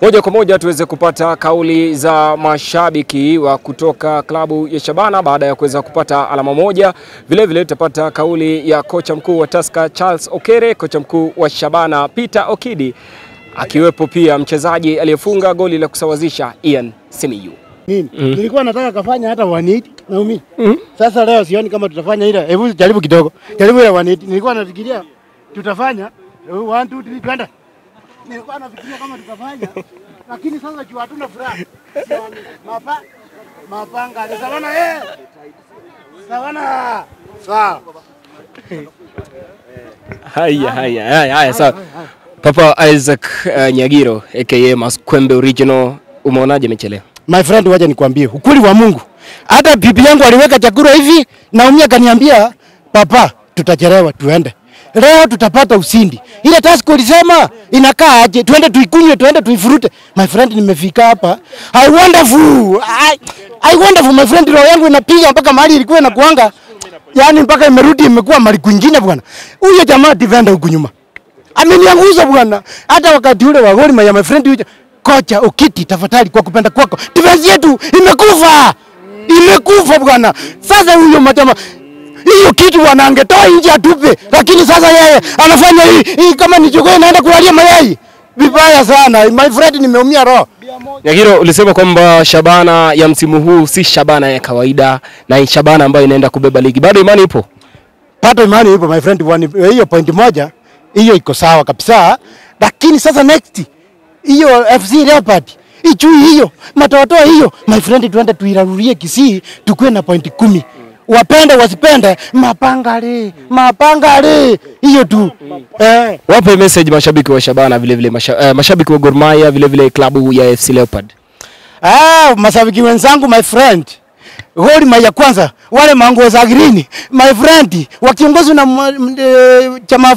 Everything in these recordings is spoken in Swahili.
Moja kwa moja tuweze kupata kauli za mashabiki wa kutoka klabu ya Shabana baada ya kuweza kupata alama moja. Vile vile tutapata kauli ya kocha mkuu wa Tusker Charles Okere, kocha mkuu wa Shabana Peter Okidi, akiwepo pia mchezaji aliyefunga goli la kusawazisha Ian Simiyu. Mimi nilikuwa nataka kafanya hata 180 na mimi. Sasa leo sioni kama tutafanya ile. Hebu jaribu kidogo. Jaribu ile 180. Nilikuwa nafikiria tutafanya 1 2 3 twende. Nilikuwa nafikiria kama tutafanya, lakini sasa juu hatuna furaha. Mapanga ni sawana eh. Sawana. Sawa. Haya haya haya haya sawa. Papa Isaac Nyagiro aka Maskwembe Original, umeonaje mechi leo? My friend, wacha nikwambie ukweli wa Mungu. Hata bibi yangu aliweka chakula hivi na umia kaniambia, papa tutachelewa tuende. Leo tutapata ushindi. Ile task ulisema inakaa aje? Tuende tuikunywe, tuende tuifurute. My friend, nimefika hapa. I wonderful. I wonderful my friend, roho yangu inapiga mpaka mahali ilikuwa inakuanga. Yaani mpaka imerudi imekuwa mali kwingine bwana. Huyo jamaa defender huku nyuma amenianguza bwana. Hata wakati ule wa goli ya my friend huyo kocha Okiti, tafadhali kwa kupenda kwako. Defense yetu imekufa. Imekufa bwana. Sasa huyo majama hiyo kitu bwana angetoa nje atupe, lakini sasa yeye anafanya hii kama ni jogoo inaenda kulalia mayai. Vibaya sana. My friend, nimeumia roho. Nyagiro, ulisema kwamba Shabana ya msimu huu si Shabana ya kawaida na ni Shabana ambayo inaenda kubeba ligi. Bado imani ipo? Bado imani ipo my friend, hiyo point moja hiyo iko sawa kabisa. Lakini sasa next hiyo FC Leopard ichui hiyo matoatoa hiyo my friend, tuende tuirarurie Kisii tukue na point 10. Wapende wasipende, mapangale mapangale hiyo tu. Wape message mashabiki wa Shabana, vile vile mashabiki wa Gor Mahia, vile vile klabu ya FC Leopard. Mashabiki wenzangu my friend, goli maya kwanza wale manguo za green my friend, wakiongozwa na chama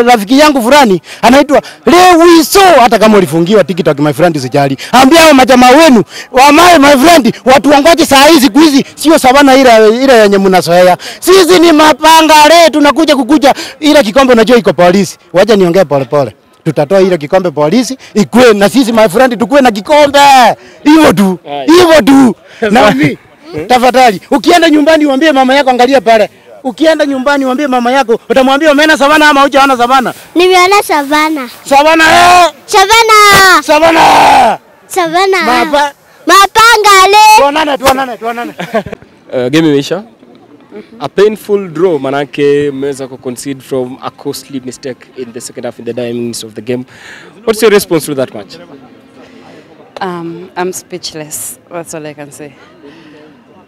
rafiki yangu fulani anaitwa Lewiso. Hata kama ulifungiwa TikTok my friend, sijali. Ambia hao majamaa wenu wamae my friend, watu wangoje saa hizi kuizi sio Shabana ile yenye mnazoea. Sisi ni mapanga le, tunakuja kukuja ile kikombe unajua iko polisi. Wacha niongee pole pole. Tutatoa ile kikombe polisi ikue na sisi my friend tukue na kikombe. Hivyo tu. Hivyo tu. Na mimi tafadhali ukienda nyumbani uambie mama yako, angalia pale. Ukienda nyumbani uambie mama yako, utamwambia umeona Shabana ama hujaona Shabana? Nimeona Shabana. Shabana eh! Shabana! Shabana! Shabana. Mapanga le. Tuonane tuonane tuonane. Game imeisha. A painful draw, manake mmeweza ku concede from a costly mistake in the second half in the dying minutes of the game. What's your response to that match? I'm speechless. That's all I can say.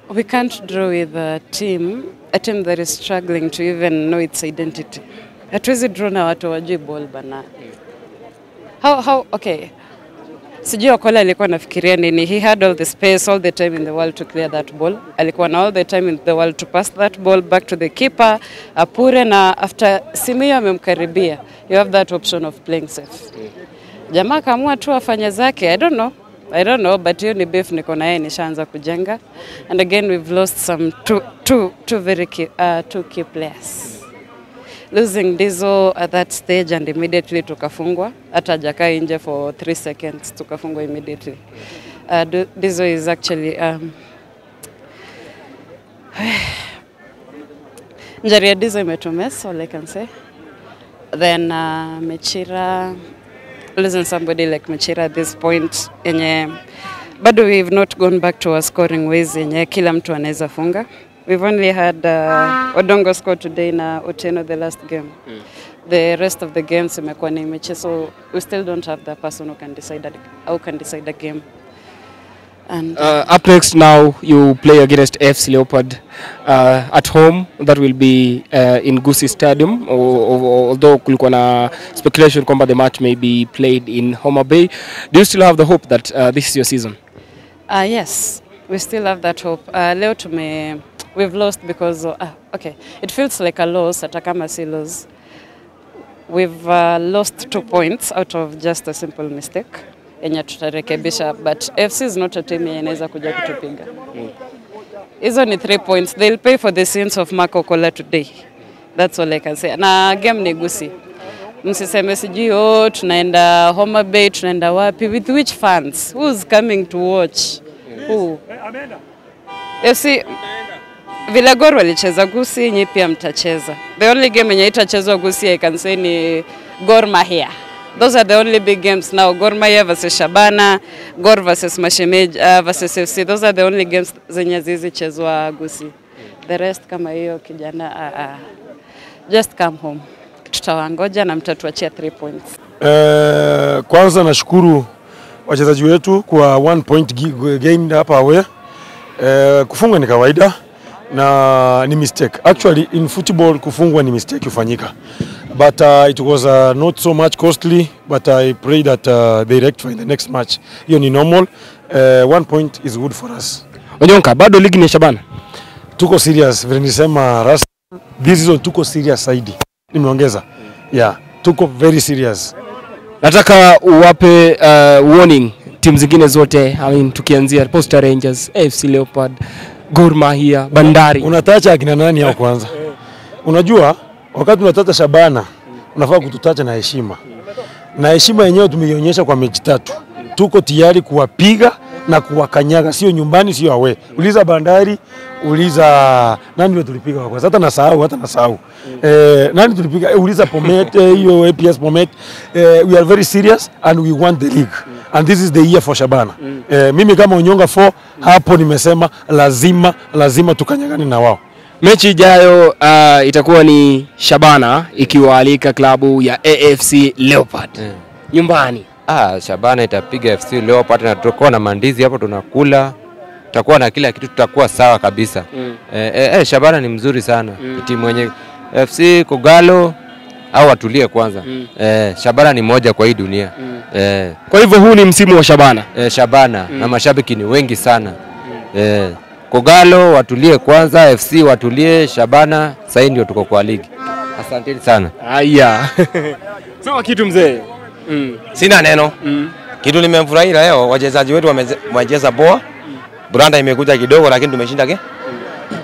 We can't draw with a team that is struggling to even know its identity. Hatuwezi draw na watu wajui ball bana. How okay. Sijui Okola alikuwa anafikiria nini. He had all the space, all the time in the world to clear that ball. Alikuwa na all the time in the world to pass that ball back to the keeper. Apure na after Simiyu amemkaribia, you have that option of playing safe. Jamaa kaamua tu afanye zake. I don't know, but hiyo ni beef niko na yeye nishaanza kujenga. And again we've lost some two very key, two key players. Losing Dizo at that stage and immediately tukafungwa. Hata hajakaa nje for 3 seconds tukafungwa immediately. Dizo is actually injury ya Dizo imetumess, all I can say. Then Mechira, losing somebody like Mechira at this point yenye bado we've not gone back to our scoring ways yenye kila mtu anaweza funga. We've only had Odongo score today na Otieno the last game. The rest of the games imekuwa ni mechi, so we still don't have the person who can decide a game. And up next now you play against FC Leopard at home. That will be in Gusii Stadium, although kulikuwa na speculation kwamba the match may be played in Homa Bay. Do you still have the hope that this is your season? Yes, we still have that hope. Leo we've lost because okay, it feels like a loss, hata kama si loss. We've lost 2 points out of just a simple mistake yenye tutarekebisha, but FC is not a team yenye inaweza kuja kutupiga. Hizo ni 3 points. They'll pay for the sins of Marco Okola today. That's all I can say. Na game ni Gusii. Msiseme sijui oh tunaenda Homa Bay, tunaenda wapi, with which fans? Who's coming to watch? Who? FC vile Gor walicheza Gusii, nyi pia mtacheza. The only game yenye itachezwa Gusii I can say ni Gor Mahia. Those are the only big games now. Gor Mahia versus Shabana, Gor versus Mashemeji versus FC. Those are the only games zenye zizichezwa Gusii. The rest kama hiyo kijana just come home. Tutawangoja na mtatuachia 3 points. Kwanza nashukuru wachezaji wetu kwa 1 point gain hapa away. Kufungwa ni kawaida na ni mistake. Actually in football kufungwa ni mistake hufanyika. But it was not so much costly, but I pray that they rectify in the next match. Hiyo ni normal. 1 point is good for us. Onyonka, bado ligi ni Shabana. Tuko serious, vile nilisema rasmi. This season tuko serious zaidi. Nimeongeza. Yeah, tuko very serious. Nataka uwape warning timu zingine zote, I mean tukianzia Posta Rangers, AFC Leopard, Gor Mahia, Bandari. Unatacha akina nani hao kwanza? Unajua wakati unatacha Shabana unafaa kututacha na heshima. Na heshima yenyewe tumeionyesha kwa mechi 3. Tuko tayari kuwapiga na kuwakanyaga, sio nyumbani sio away. Uliza Bandari, uliza nani ndio tulipiga kwa kwanza? Hata nasahau. Nani tulipiga? Uliza Pomet, hiyo APS Pomet. We are very serious and we want the league. And this is the year for Shabana. Mimi kama Onyonga 4 hapo nimesema lazima tukanyagane na wao. Mechi ijayo itakuwa ni Shabana ikiwaalika klabu ya AFC Leopard nyumbani. Shabana itapiga FC Leopard na tutakuwa na mandizi hapo tunakula. Tutakuwa na kila kitu, tutakuwa sawa kabisa. Shabana ni mzuri sana. Timu yenye FC Kogalo au watulie kwanza. Shabana ni moja kwa hii dunia. Kwa hivyo huu ni msimu wa Shabana. Shabana na mashabiki ni wengi sana. Kogalo watulie kwanza, FC watulie, Shabana sasa ndio tuko kwa ligi. Asanteni sana. Haya. Sema kitu mzee. Sina neno. Kitu nimemfurahi leo, wachezaji wetu wamecheza poa. Branda imekuja kidogo lakini tumeshinda ke.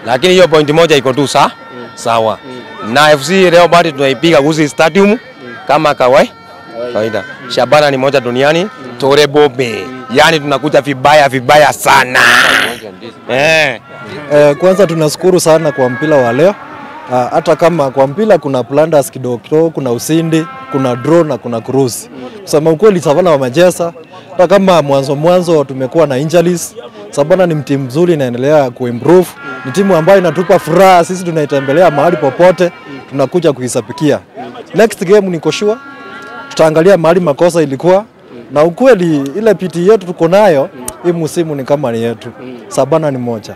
Lakini hiyo point moja iko tu sawa. Na FC leo bado tunaipiga Gusii Stadium kama kawaida. Shabana ni moja duniani, Tore Bobe. Yaani tunakuja vibaya sana. Kwanza tunashukuru sana kwa mpira wa leo. Hata kama kwa mpira kuna blunders kidogo, kuna usindi, kuna draw na kuna cruise. Kusema ukweli Shabana wamecheza. Hata kama mwanzo tumekuwa na injuries, Shabana ni timu nzuri inaendelea kuimprove. Ni timu ambayo inatupa furaha, sisi tunaitembelea mahali popote, tunakuja kuisapikia. Next game niko sure tutaangalia mahali makosa ilikuwa. Na ukweli ile PT yetu tuko nayo hii msimu ni kama ni yetu. Shabana ni moja.